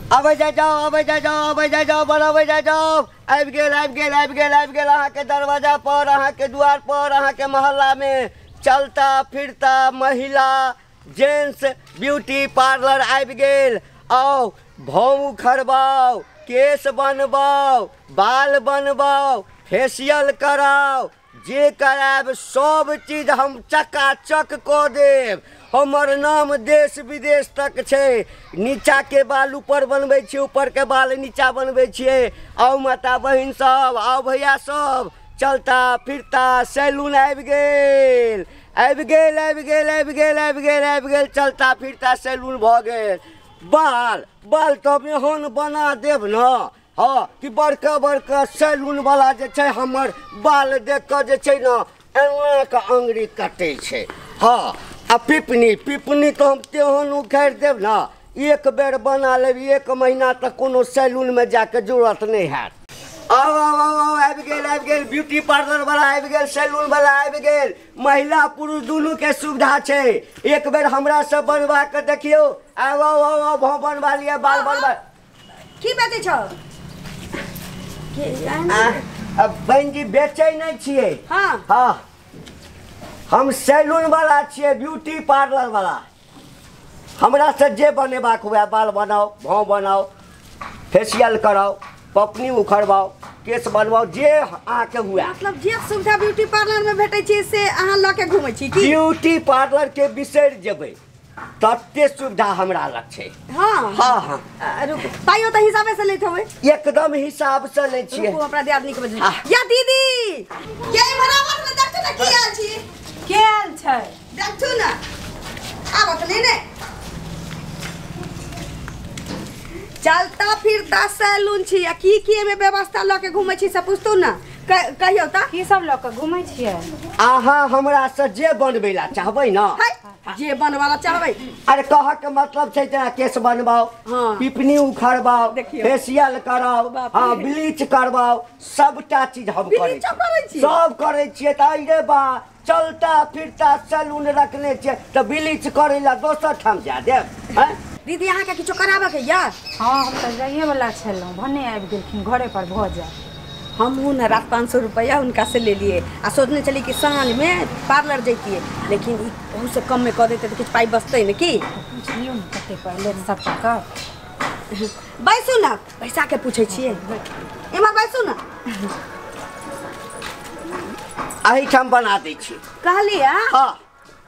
आबै जाइ जाउ, आबै जाइ जाउ, आबै जाइ जाउ, बनाबै जाइ जाउ। आबि गेल, आबि गेल, आबि गेल, आबि गेल अहाँके दरवाजा पर, अहाँके दुआर पर, अहाँके मोहल्लामे चलता फिरता महिला जेंट्स ब्यूटी पार्लर आबि गेल। आउ भौं उखड़बाउ, केश बनबाउ, बाल बनबाउ, फेसियल कराउ, जे करायब सब चीज हम चकाचक कऽ देब। हमर नाम देश विदेश तक छै। नीचाके बाल ऊपर बनबै छियै, ऊपरके बाल नीचा बनबै छियै। आउ माता बहिन सब, आउ भैया सब, चलता फिरता सैलून आबि गेल, आबि गेल, आबि गेल, आबि गेल, आबि गेल, आबि गेल, चलता फिरता सैलून भऽ गेल। बाल बाल तऽ एहन बना देब ने, हँ, कि बड़का बड़का सैलून वाला जे छै हमर बाल देख कऽ जे छै ने एना कऽ अङ्गुरी कटै छै। हँ, आ पिपनी पिपनी तऽ हम तेहन उखाड़ि देब ने, एक बेर बना लेब, एक महीना तक कोनो सैलूनमे जाके जरूरत नहि हैत। आउ आउ आउ आउ, आबि गेल, आबि गेल, ब्यूटी पार्लर वाला आबि गेल, सैलून वाला आबि गेल। महिला पुरुष दुनूके सुविधा छै। एक बेर हमरा से बनवा कऽ देखियौ। आउ आउ आउ आउ, भौं बनवा लिअ, बाल बनवा। की बेचै छौ? बहन जी, बेचै नहि छियै। हाँ। हाँ, हम सैलून वाला छियै, ब्यूटी पार्लर वाला। हमरा से जे बनेबाक हुए, बाल बनाउ, भौं बनाउ, फेसियल कराउ, पपनी उखड़बाउ, केश बनवाउ, जे अहाँके हुए। मतलब जे सुविधा ब्यूटी पार्लर में भेटै छै से अहाँ लऽ के घूमै छी की? ब्यूटी पार्लर के बिसरि जेबै तते सुविधा हमरा लग छै। हाँ। हाँ हाँ। रुकू, पाइयो तऽ हिसाबे से लैत होबै? एकदम हिसाब से लै छियै। रुकू, अपना दियादनी के बजबै। या दीदी, के बराबर में देखथु ने की आयल छी? के आयल छै? देखथु ने, आबत नहि ने। चलता फिरता सैलून छी आ की की एमे व्यवस्था लऽ के घूमै छी से पुछतौ ने। कहियौ तऽ की सब लऽ के घूमै छियै? अहाँ हमरा से जे बनबै ला चाहबै ने, जे बनवा ला चाहबै। अरे कहऽ के मतलब छै जेना केश बनबाउ, हाँ। पिपनी उखड़बाउ, फेसियल कराउ, हाँ, ब्लीच करबाउ, सबटा चीज हम करै छियै। सब करै छियै। तऽ अरे बा, चलता फिरता सैलून रखने छियै तऽ ब्लीच करै ला दोसर ठाम जा देब। हैं दीदी, अहाँके किछो कराबऽ के या? हाँ, हम तऽ जाइए वाला छलहुँ, भने आबि गेलखिन, घरे पर भऽ जाय। हमहूँ ने रात 500 रुपैआ हुनका से ले लिए आ सोचने छली कि साँझमे पार्लर जैतियै, लेकिन ई ओहूसँ कममे कऽ देतै तऽ किछु पाइ बचतै ने। की पुछलियौ ने कते पाइ लेत सबटा कऽ? बैसू ने, पैसाके पूछै छियै। एम्हर बैसू ने। एहिठाम बना दै छी। कहलियै हाँ।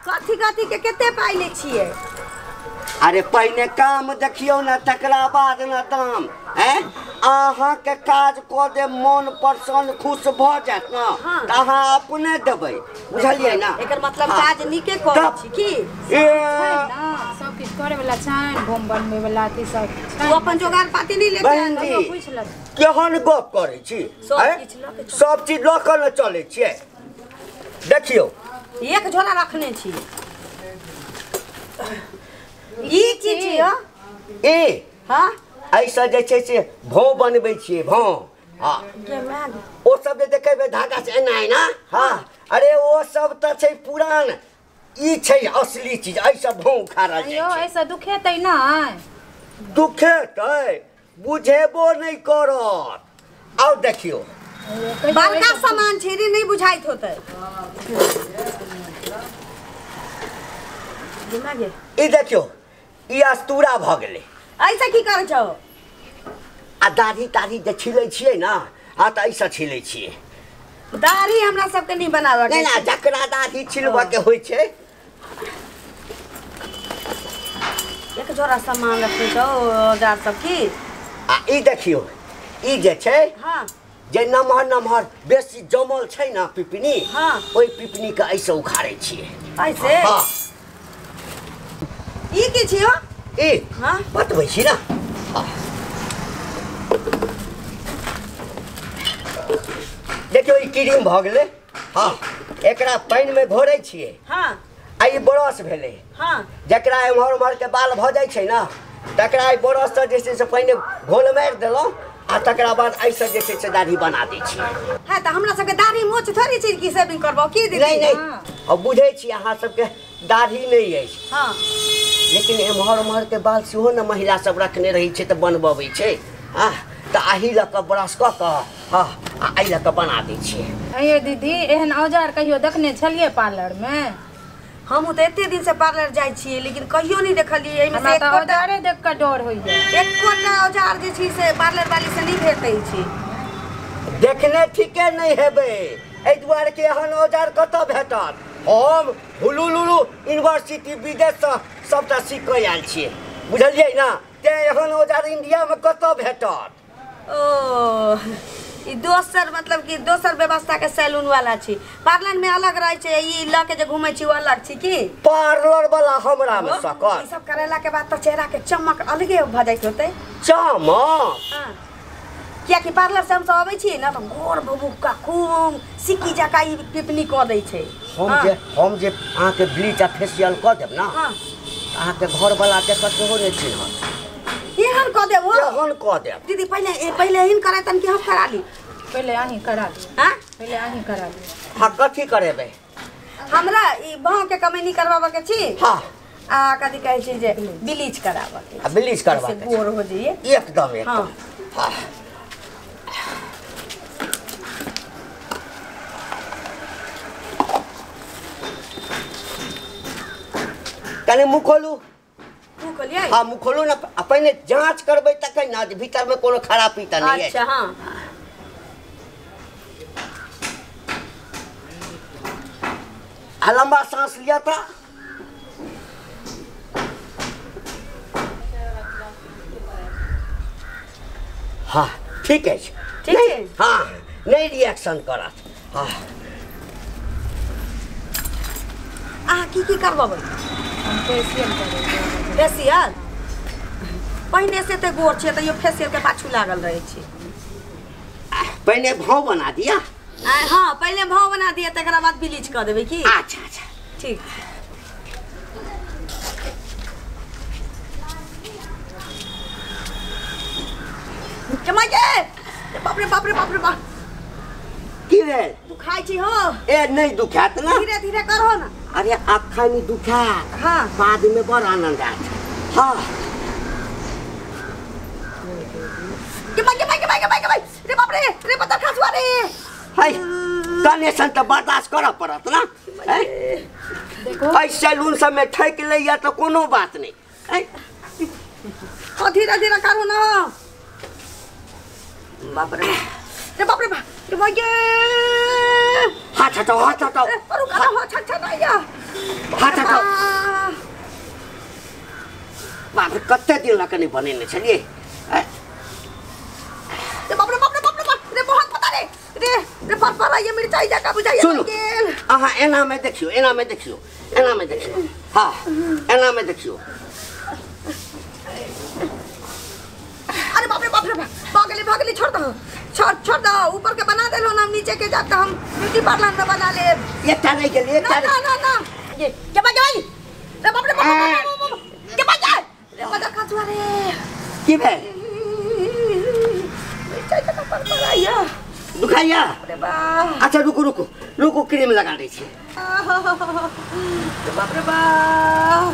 कथी कथी के कते पाइ लै छियै? अरे पहिने काम देखियौ ने, तकरा बाद ने दाम। हैं, अहाँके काज कऽ देब, मन प्रसन्न खुश भऽ जायत ने, तऽ अहाँ अपने देबै, बुझलियै ने? एकर मतलब काज नीके करै छी की? सब किछु करै वाला छनि, बोम बनबै वाला अथी सब। ओ अपन जोगार पाती नहि लेके बहन जी, केहन गप करै छी? सब चीज लऽ कऽ ने चलै छियै। देखियौ, एक झोला रखने छी। ई की छियै? ई हाँ, एहिसँ जे छै से भौं बनबै छियै, भौं। हाँ, ओ सब जे देखेबै धागा से एना एना, हाँ, अरे ओ सब तऽ छै पुरान, ई छै असली चीज। एहिसँ भौं उखाड़ल जाइ छै। एहिसँ दुखेतै नहि? दुखेतै, बुझेबो नहि करत। आउ देखियौ, बड़का सामान छै रे, नहि बुझाइत होतै। ई देखियौ, ई अस्तूरा भऽ गेलै। ऐसे की करै छौ? आ दाढ़ी ताढ़ी जे छिलै छियै ने, हाँ, तऽ एहिसँ छिलै छियै। दाढ़ी हमरा सबके नहि बनाबऽ के नहि, नहि, जकरा दाढ़ी छिलबऽ के होइ छै। एक जोड़ा सामान रखने छौ औजार सब की? आ ई देखियौ, ई जे छै, हाँ, जे नमहर नमहर बेसी जमल छै ने पिपनी, हाँ, ओहि पिपनी के एहिसँ उखाड़ै छियै। ऐसे? हाँ। ई की छियौ? ई हाँ, बतबै छी ने। देखियौ, ई क्रीम भऽ गेलै। हाँ, एकरा पानिमे घोरै छियै। हाँ, आ ई ब्रश भेलै। हाँ, जकरा एम्हर ओम्हरके बाल भऽ जाइ छै ने, तकरा ई ब्रशसँ जे छै से पहिने घोल मारि देलहुँ आ तकरा बाद एहिसँ जे छै से दाढ़ी बना दै छियै। हाँ, तऽ हमरा सबके दाढ़ी मोछ थोड़ी छै कि सेविंग करबौ की दीदी? नहि नहि, अब बुझै छी अहाँ सबके दाढ़ी नहीं अछि। हाँ लेकिन एम्हर ओम्हर के बाल सेहो ने महिला सब रखने रहै छै तऽ बनबबै छै। हाँ तऽ एहि लऽ कऽ ब्रश कऽ कऽ हाँ आ एहि लऽ कऽ बना दै छियै। अये दीदी एहन औजार कहियो देखने छलियै पार्लर में? हमहूँ तऽ एते दिन से पार्लर जाइ छियै लेकिन कहियो नहि देखलियै। एहिमे हमरा से तऽ एकोटा औजारे देख कऽ डर होइया। एकोटा औजार जे छै से पार्लर वाली से नहि भेटै छै। देखने ठीके नहि हेबै, एहि दुआरे कि एहन औजार कतऽ भेटत। हम हुलुलुलु यूनिवर्सिटी विदेशसँ सबटा सीख कऽ आयल छियै, बुझलियै ना? तें एहन औजार इंडियामे कतऽ भेटत। ओ ई दोसर मतलब कि दोसर व्यवस्था के सैलून वाला छी। पार्लर में अलग रहै छै, ई लऽ के जे घूमै छी ओ अलग छी की? पार्लर वाला हमरा मे ई सकत। सब करेला के बाद तऽ चेहरा के चमक अलगे भऽ जाइत होतै। चमक? हाँ कियाकि पार्लर से हमसब अबै छियै ने तऽ गोर भभुक्का खूब सिक्की जकाँ ई पिपनी कऽ दै छै। हम जे अहाँके ब्लीच आ फेसियल कऽ देब ना, हाँ अहाँके घरवला देखत सेहो नहि चिन्हत। एहन कऽ देब हो? एहन कऽ देब। दीदी पहिले पहिले एहन करेतन कि हम करा ली? पहिले अहीं करा लिअ। हाँ पहिले अहीं करा लिअ। हाँ कथी करेबै? हमरा ई भाव के कमैनी करबाबऽ के छी। हाँ आ कथी कहै छै जे ब्लीच कराबऽ के आ ब्लीच करबा से गोर हो जाइए एकदम एकदम। हाँ। हाँ कने मुँह खोलू। मुँह खोलियै? हाँ मुँह खोलू ना, पहिने जाँच करबै तखन ना जे भीतर में कोनो खराबी तऽ नहि अच्छा हाँ आ लंबा सांस लिअ तऽ। हाँ ठीक अछि। ठीक छै? हाँ नहि रिएक्शन करत। हाँ अहाँ की की करबबै? हम फेसियल करेबै। फेसियल? पहिने से तऽ गोर छियै तैयो फेसियल के पाछू लागल रहै छी। पहिने भाव बना दिया। हाँ पहिले भाव बना दिया तकरा बाद ब्लीच कऽ देबै की? अच्छा अच्छा ठीक। बाप रे बाप रे बाप रे बाप, की भेल? दुखाइ छी हो। ए नहीं दुखात ना, धीरे धीरे करहो ना। अरे अखन दुखात, हाँ बाद में बड़ आनंद आयत। हाँ के भाई के भाई के भाई के भाई के भाई, रे बाप रे रे पत्थर खसुआ रे। हाय कने सन तऽ बर्दाश्त करऽ पड़त ना। देखो एहि सैलून सब में ठकि लैया तऽ कोनो बात नहीं। हाँ धीरे धीरे करू ना। बाप रे रे बाप रे बाप रे भाई, हाथ हटाओ हाथ हटाओ, रुका ना, हाथ हटाइया हाथ हटाओ। बाप रे कते दिन लऽ कऽ नहि बनेने छलियै। रे बाप रे बाप रे बाप रे बाप रे, बहुत पता रे रे रे पर पर ये मिरचाई जका बुझाइया। सुनू अहाँ एना में देखियौ, एना में देखियौ, एना में देखियौ, हाँ एना में देखियौ। अरे बाप रे बाप रे बाप, भागली भागली, छोड़ दो छोड़ छोड़ दो, ऊपर के बना देलो ना, नीचे के जाके हम ब्यूटी पार्लर में बना लेब। एकटा रहि गेल, एकटा ना ना ना ये के बा जाई रे बाप रे बाप के बा जाई रे बदा खसुआ रे। की भेल? मिरचाई जका पर पर आइया दुखाइया? अरे बा। अच्छा रुकू रुकू रुकू, क्रीम लगा दै छी। रे बाप रे बाप,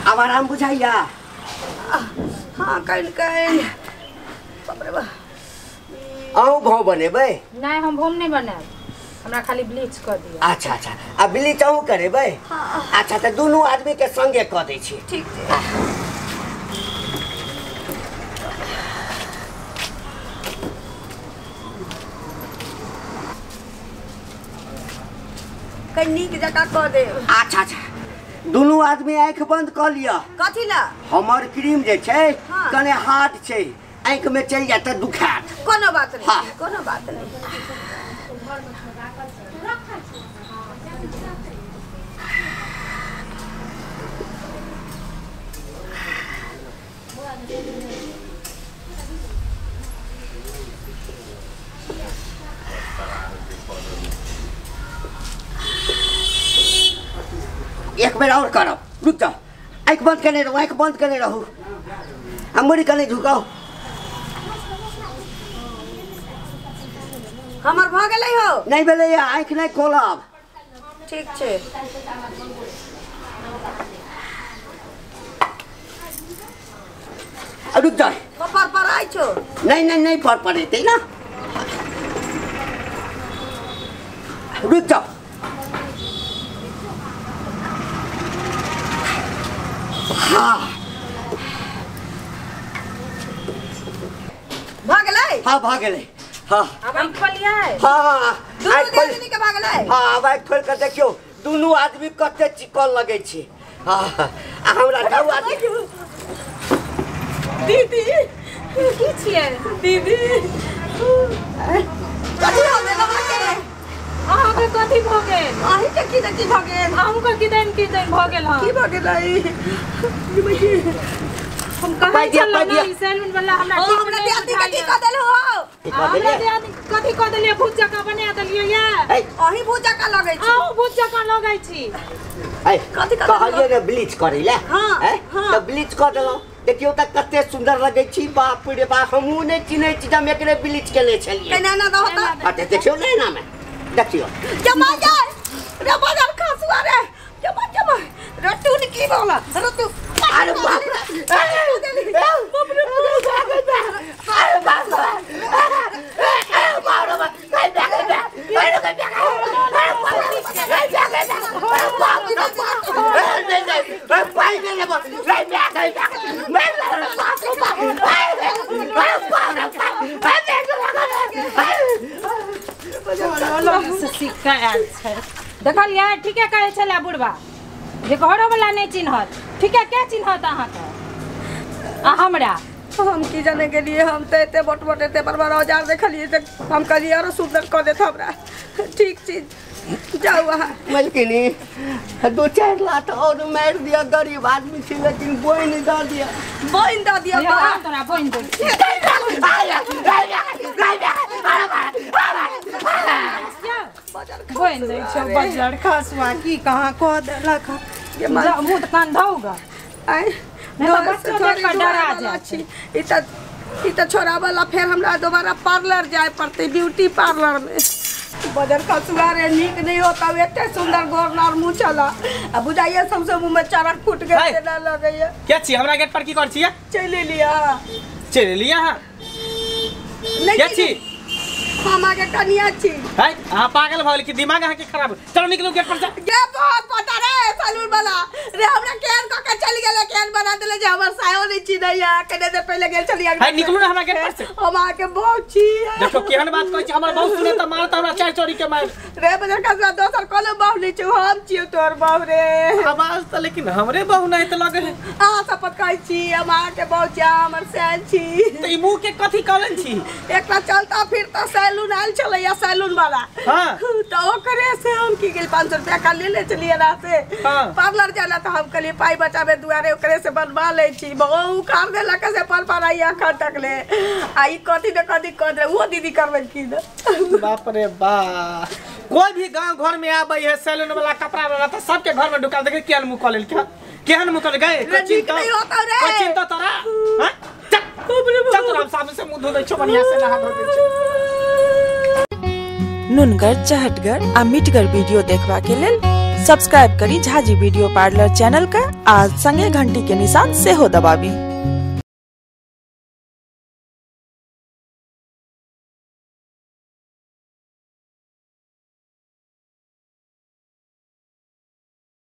आब आराम बुझाइया? हाँ कल कल। बाप रे बाप, अहूँ भाव बनेबै? नहीं हम भोम नहीं बनायब, हमरा खाली ब्लीच कऽ दिअ। अच्छा अच्छा, आ ब्लीच अहूँ करेबै? हाँ। अच्छा तऽ दुनू आदमी के संगे कऽ दै छी। ठीक छै। कहीं नीक जकाँ कऽ देब। अच्छा अच्छा, दुनू आदमी आँखि बंद कऽ लिअ। कथी ला? हमर क्रीम जे छै हाँ। कने हार्ड छै, आँखि में चलि जायत तऽ दुखायत। कोनो बात नहीं। हाँ। कोनो बात नहीं। एक बेर और करब, रुक जाओ, आँखि बंद केने रहू, आँखि बंद केने रहू, आ मुड़ी कने झुकाउ। हमर भऽ गेलै हो? नहीं भेलै, आँखि नहीं खोलब। ठीक छै। रुक जा, पर पर आइ छौ। नहीं नहीं नहीं पर पर एतै ना, रुक जाओ। हाँ भऽ गेलै? हाँ भऽ गेलै। हाँ आब आँखि खोलियै? हाँ दुनू आदमी के भऽ गेलै? हाँ आब आँखि खोलि कऽ देखियौ दुनू आदमी कते चिकन लगै छै। हाँ आ हमरा दू आदमी। दीदी की छियै? दीदी कथी हो गेल अहाँके? अहाँके कथी भऽ गेल? अहीँके की ने की भऽ गेल? अहूँके किदैन किदैन भऽ गेल? हँ की भऽ गेलै? हम कहै छलहुँ ने ई सैलून वाला हमरा ठीक हमरा नहि दियादनी के की बुझाइए। कऽ देलहुँ हौ? हमरा दियादनी कथी कऽ देलियै? भूत जकाँ बना देलियै ये। अहीं भूत जकाँ लगै छी। अहूँ भूत जकाँ लगै छी। कथी कऽ कहलियै ने ब्लीच करै लए, तऽ ब्लीच कऽ देलहुँ। देखियौ तऽ कते सुंदर लगै छी। बाप रे बाप, हमहूँ नहि चिन्है छी जे हम एकरे ब्लीच केने छलियै। केना एना रहत? अच्छा देखियौ ने एनामे देखियौ। जमा जाय रे बदल खसुआ रे, जमा जमा रे टून की बोला रे तू। अरे बाप रे, बाप रे अरे बाप रे, अरे बाप रे, गई बैग बैग अरे गई बैग, अरे बाप रे गई बैग अरे बाप रे बाप, नहीं नहीं भाई नहीं नहीं गई बैग गई बैग मैं बाप रे बाप, अरे बाप रे बाप, अरे से सिक्का आयल छै। देखलियै? ठीके कहै छलै बुढ़बा जे घरो वाला नहि चिन्हत। ठीके के चिन्हत अहाँके आ हमरा? हम की जाने गेलियै, हम तऽ एते मोट मोट एते बड़ बड़ औजार देखलियै तऽ हम कहलियै आरो सुंदर कऽ देत हमरा। ठीक चीज जाउ अहाँ। मलकिनी 2-4 लाख और मारि दिया, गरीब आदमी छी लेकिन बोनि दऽ दिया। बोनि दऽ दिया? तोरा बोनि दै छी। बोनि दै छौ बजर खसुआ की कहाँ कऽ देलक। मुँह तऽ कान धौगा। आँय नहि तऽ बच्चो देख कऽ डरा जाइ छै। ई तऽ छोड़ावला फेर हमरा दोबारा पार्लर जाय पड़तै, ब्यूटी पार्लर में। बजर खसुआ रे नीक नहीं होता, एते सुंदर गोर नार मुँह छला आ बुझाइए सबसे मुँह में चरक फूट गेल तेना लगैया। के छी हमरा गेट पर की कर छियै? चलि एलियै। चलि एलियै अहाँ? नहि के छी? हम अहाँके कनिया छी। है अहाँ पागल भऽ गेल कि दिमाग अहाँके खराब? चलो निकलू गेट पर से। गे बहुत पता रे सैलून वाला रे हमरा केहन कऽ के चलि गेलै, केहन बना देले जे हमर सायो नहि चिन्हैया। कने देर पहिले गेल छलियै। है निकलू ना हमरा गेट पर से। हम अहाँके बहुत छी। देखो केहन बात कहै छी, हमर बहुत सुने तऽ मारत हमरा 4 चोरी के मार। रे बजर खसुआ दोसर कोनो बहु नहि छौ, हम छियौ तोहर बहु रे। आवाज तऽ लेकिन हमरे बहु नहि तऽ लगे है। अहाँ शपथ कहै छी हम अहाँके बहु छी, अहाँ हमर सैन छी। तऽ ई मुँह के कथी कहलन छी? एकटा चलता फिरता सैलून आयल छलैया सैलून वाला। हाँ। तऽ ओकरे से हम की गेल 500 रुपया का ले ले छलियै ना से। हाँ। पार्लर जाला तऽ हम कहलियै पाइ बचाबे दुआरे ओकरे से बनवा लै छी। बहु उखाड़ देलक से पर पर आइया अखन तक ले आ ई कथी ने कथी कऽ दे ओहो दीदी करबेलखिन। बाप रे बाप, कोई भी गांव घर में आबै है सैलून वाला कपड़ा वाला तऽ सबके घर में ढुका देखे केहन मुँह कऽ लेलकै, केहन मुँह कऽ गए। रे नीक नहि होतौ रे। कोई चिंता तोरा? हाँ चल चल तोरा हम साबुन से मुँह धो दै छौ, बढ़िया से नहा धो दै छौ। नुनगर चहटगर आ मिठगर वीडियो देखबा के लेल सब्सक्राइब करी झाजी वीडियो पार्लर चैनल का आ संगे घंटी के निशान सेहो दबाबी।